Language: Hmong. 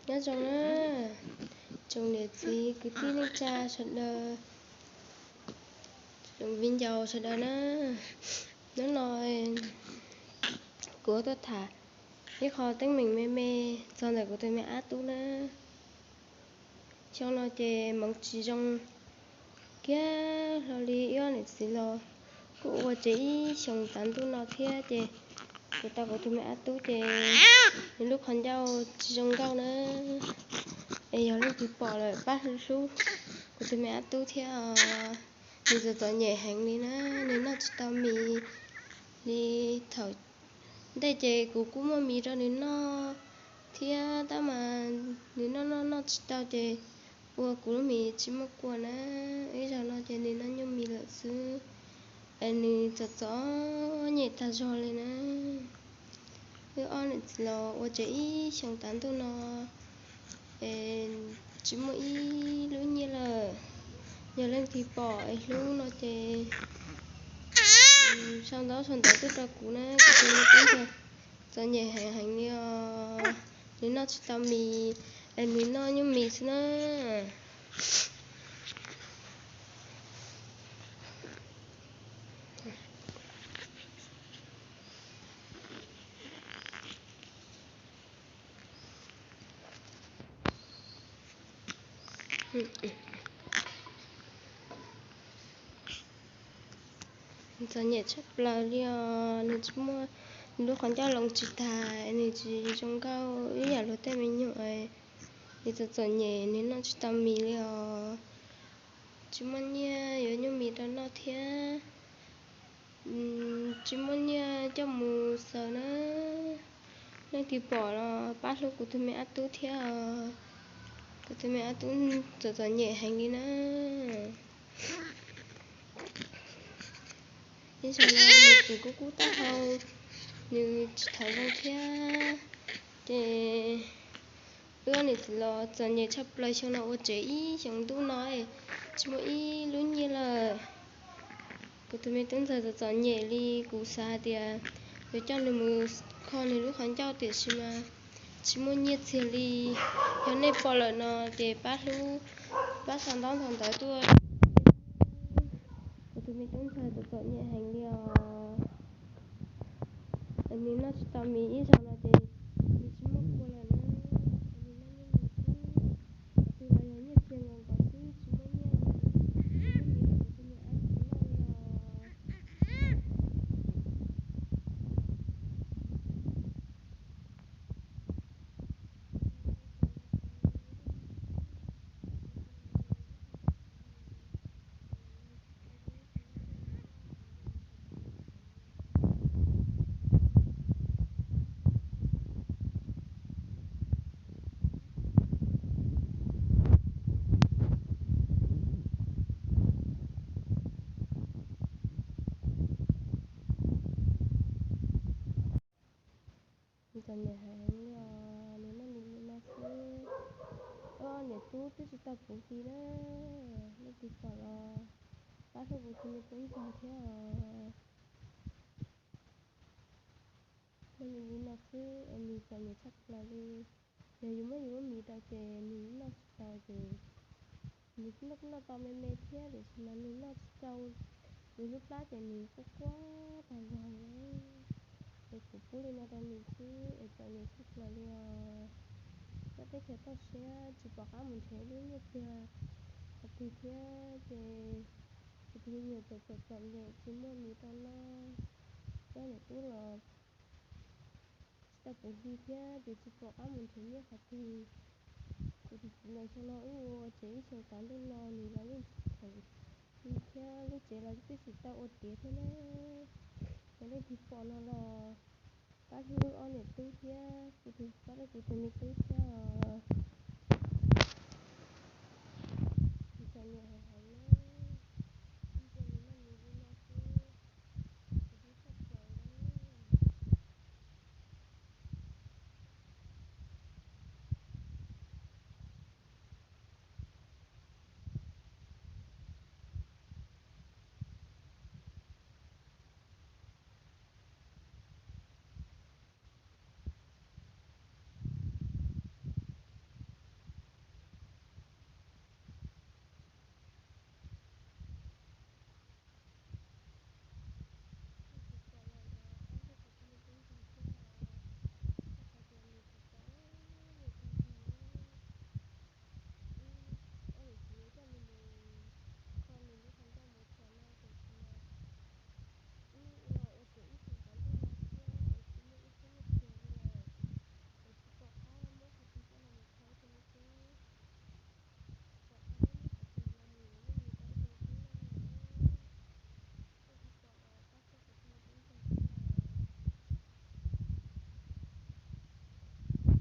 Nyob zoo na, tsoom niam txiv kwv tij neej tsa sawv daws, tsoom viv ncaus sawv daws na. Hnub no kuv tuaj tham ib qho teeb meem me me txog ntawm kuv tus me ab tub na. Xyoo no ces hmoov tsis zoo kiag hlo li, wb ob niam txiv los kuj ua tsev ib xyoos tav ntuj no thiab ces kuv tau kuv tus me ab tub ces nws lub qhov ncauj tsis zoo nkauj na. Es yog leej twg pom lawm pab hlub hlub kuv tus me ab tub thiab os. Nws txom txom nyem heev li na, nws noj tsis tau mis li. Thaum ntej ces kuv kuj muaj mis rau nws noj thiab, tab mas nws noj noj noj tsis tau ces ua kuv lub mis tsis muaj kua na. Ib zaug no ces nws noj nyuaj mis lawm xwb, es nws txom txom nyem tag zog li na. Wb ob niam txiv los ua tsev ib xyoos tav ntuj no es tsis muaj ib lub nyiaj lawm. Yog leej twg pom es hlub no ces sau ntaub sau ntawv tuaj rau kuv na, kuv tus me tub ntxawg txom nyem heev heev li os. Nws noj tsis tau mis, es nws noj nyuaj mis xwb na. Txom nyem tshaj plaws li os, nws tsis muaj, nws lub qhov ncauj loo tsis tag, nws tsis zoo nkauj ib yam luag tej me nyuam. Nws txom txom nyem, nws noj tsis tau mis li os. Tsis muaj nyiaj yuav nyuaj mis rau noj thiab. Tsis muaj nyiaj coj mus xaws na. Leej twg pom los pab hlub kuv tus me ab tub thiab os. Kuv tus me ab tub txom txom nyem heev li na. Ib zaug no nws tseem kub kub taub hau, nws tsis thov zoo thiab. Ces wb ob niam txiv los txom nyem tshaj plaws, xyoo no ua tsev ib xyoos ntuj no tsis muaj ib lub nyiaj lawm. Kuv tus me tub ntxawg txom txom nyem li, kuv xav hais tias yuav coj nws mus kho nws lub qhov ncauj tiam sis mas tsis muaj nyiaj txiag li. Yog nej pom lawm no ces pab hlub, pab sau ntaub ntxhais ntawv tuaj. Kuv tus me tub ntxawg txom txom nyem heev li os. Nws noj tsis tau mis ib zaug no ces nws tsis muaj kua lawm na. Nws noj nyiaj mis xwb, qhov twg los yog nyiaj txiag nkaus nkaus xwb, tsis muaj nyiaj li. Nyiaj mis rau kuv tus me ab txiv noj li os. Txom nyem heev li os, nws noj mis li no xwb. Wb ob niam tub twb tsis tau puv hli na, leej twg pom los pab hlub kuv tus me tub ntxawg thiab os. Noj mis li no xwb es nws txom nyem tshaj plaws li. Yog yus muab yus lub mis rau ces nws noj tsis tau ces nws noj tau me me thiab tiam sis mas nws noj tsis tau, nws lub plab ces nws quaj quaj tag zog li. Es kuv pub li no rau nws xwb es txom nyem tshaj plaws li os. Nyob teb chaws toj siab tsis pom qab mus nrhiav lub nyiaj txiag qhov twg thiab ces kuv tus me nyuam txom txom txom nyem tsis muaj mis rau noj. Wb ob niam tub los tsis tau puv hli thiab ces tsis pom qab mus nrhiav nyiaj qhov twg. Kuv tus txiv ntawd xyoo no wb ua tsev ib xyoos tav ntuj no nws los yeej tsis khoom li thiab, lub tsev los twb tsis tau ua tiav thiab na. Yog leej twg pom no los pab hlub wb ob niam tub thiab, kuv tus, pab hlub kuv tus me tub thiab os.